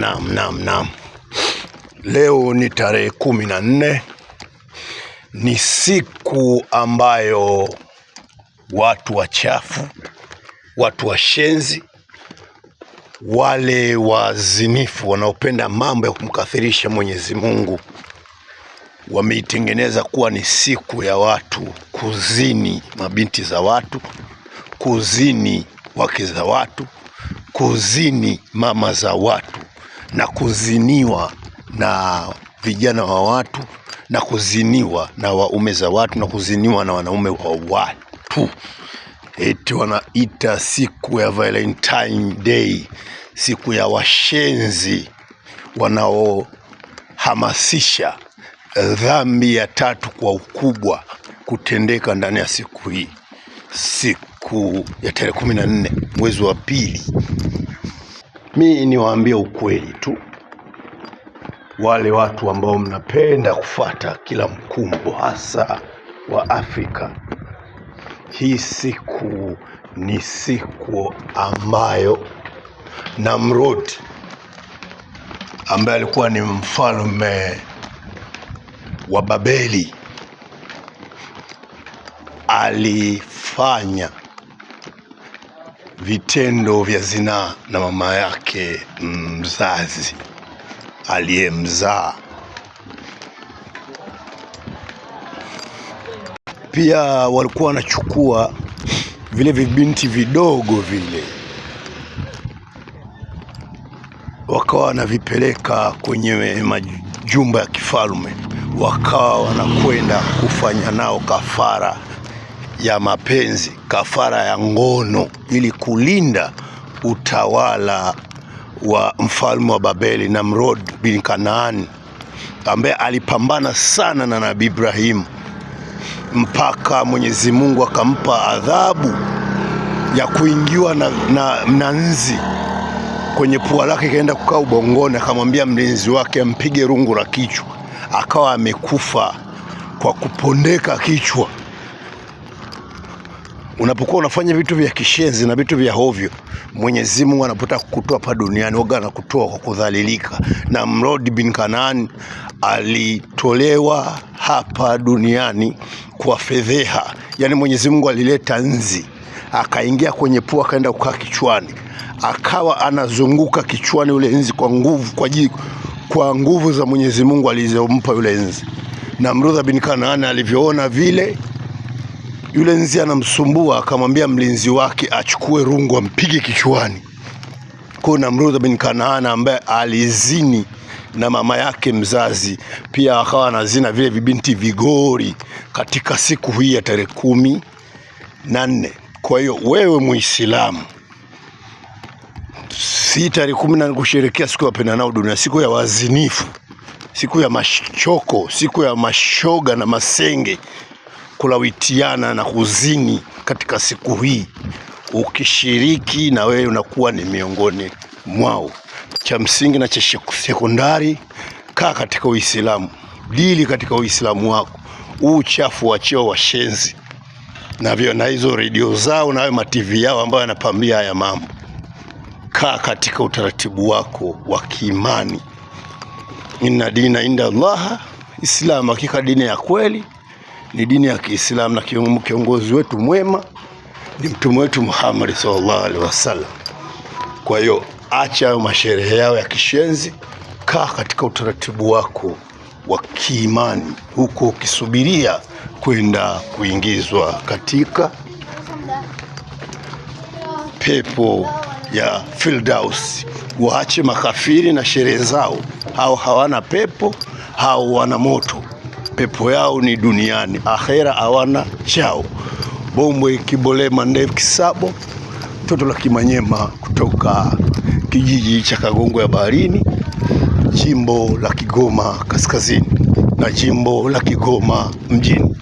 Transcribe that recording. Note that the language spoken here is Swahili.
Naam, naam, naam. Leo ni tarehe 14, ni siku ambayo watu wachafu, watu washenzi, wale wazinifu wanaopenda mambo ya kumkathirisha Mwenyezi Mungu wameitengeneza kuwa ni siku ya watu kuzini mabinti za watu, kuzini wake za watu, kuzini mama za watu na kuziniwa na vijana wa watu na kuziniwa na waume za watu na kuziniwa na wanaume wa watu. Eti wanaita siku ya Valentine Day, siku ya washenzi wanaohamasisha dhambi ya tatu kwa ukubwa kutendeka ndani ya siku hii, siku ya tarehe 14 mwezi wa pili. Mi niwaambie ukweli tu, wale watu ambao mnapenda kufata kila mkumbo hasa wa Afrika, hii siku ni siku ambayo Namrod ambaye alikuwa ni mfalme wa Babeli alifanya vitendo vya zinaa na mama yake mzazi aliyemzaa. Pia walikuwa wanachukua vile vibinti vidogo vile wakawa wanavipeleka kwenye majumba ya kifalme, wakawa wanakwenda kufanya nao kafara ya mapenzi, kafara ya ngono, ili kulinda utawala wa mfalme wa Babeli Namrod bin Kanaani, ambaye alipambana sana na Nabii Ibrahim mpaka Mwenyezi Mungu akampa adhabu ya kuingiwa na nzi kwenye pua lake, ikaenda kukaa ubongoni. Akamwambia mlinzi wake ampige rungu la kichwa, akawa amekufa kwa kupondeka kichwa. Unapokuwa unafanya vitu vya kishenzi na vitu vya hovyo, Mwenyezi Mungu anapotaka kukutoa hapa duniani waga anakutoa kwa kudhalilika. Na Mrod bin Kanaan alitolewa hapa duniani kwa fedheha, yaani Mwenyezi Mungu alileta nzi akaingia kwenye pua akaenda kukaa kichwani, akawa anazunguka kichwani yule nzi kwa nguvu, kwa nguvu za Mwenyezi Mungu alizompa yule nzi. Na Mrudha bin Kanaan alivyoona vile yule nzi anamsumbua, akamwambia mlinzi wake achukue rungu ampige kichwani. Kwa Namrudha bin Kanaana ambaye alizini na mama yake mzazi, pia akawa anazina vile vibinti vigori katika siku hii ya tarehe 14. Kwa hiyo wewe Muislamu, si tarehe 14 kusherehekea siku ya wapendanao dunia, siku ya wazinifu, siku ya mashoko, siku ya mashoga na masenge kulawitiana na kuzini katika siku hii. Ukishiriki na wewe unakuwa ni miongoni mwao. Cha msingi na cha sekondari, kaa katika Uislamu, dili katika Uislamu wako. Huu uchafu wachio washenzi na vyo na hizo redio zao na hayo ma-TV yao ambayo yanapambia haya mambo. Kaa katika utaratibu wako wa kiimani. Inna dina inda Allah Islam, hakika dini ya kweli ni dini ya Kiislamu, na kiongozi wetu mwema ni mtume wetu Muhammad sallallahu alaihi wasallam. Kwa hiyo acha hayo masherehe yao ya kishenzi, kaa katika utaratibu wako wa kiimani, huko ukisubiria kwenda kuingizwa katika pepo ya Firdaus. Waache makafiri na sherehe zao, hao hawana pepo, hao wana moto. Pepo yao ni duniani, akhera hawana chao. Bombwe Kibolema Ndevu Kisabo, toto la Kimanyema kutoka kijiji cha Kagongo ya Baharini, jimbo la Kigoma Kaskazini na jimbo la Kigoma mjini.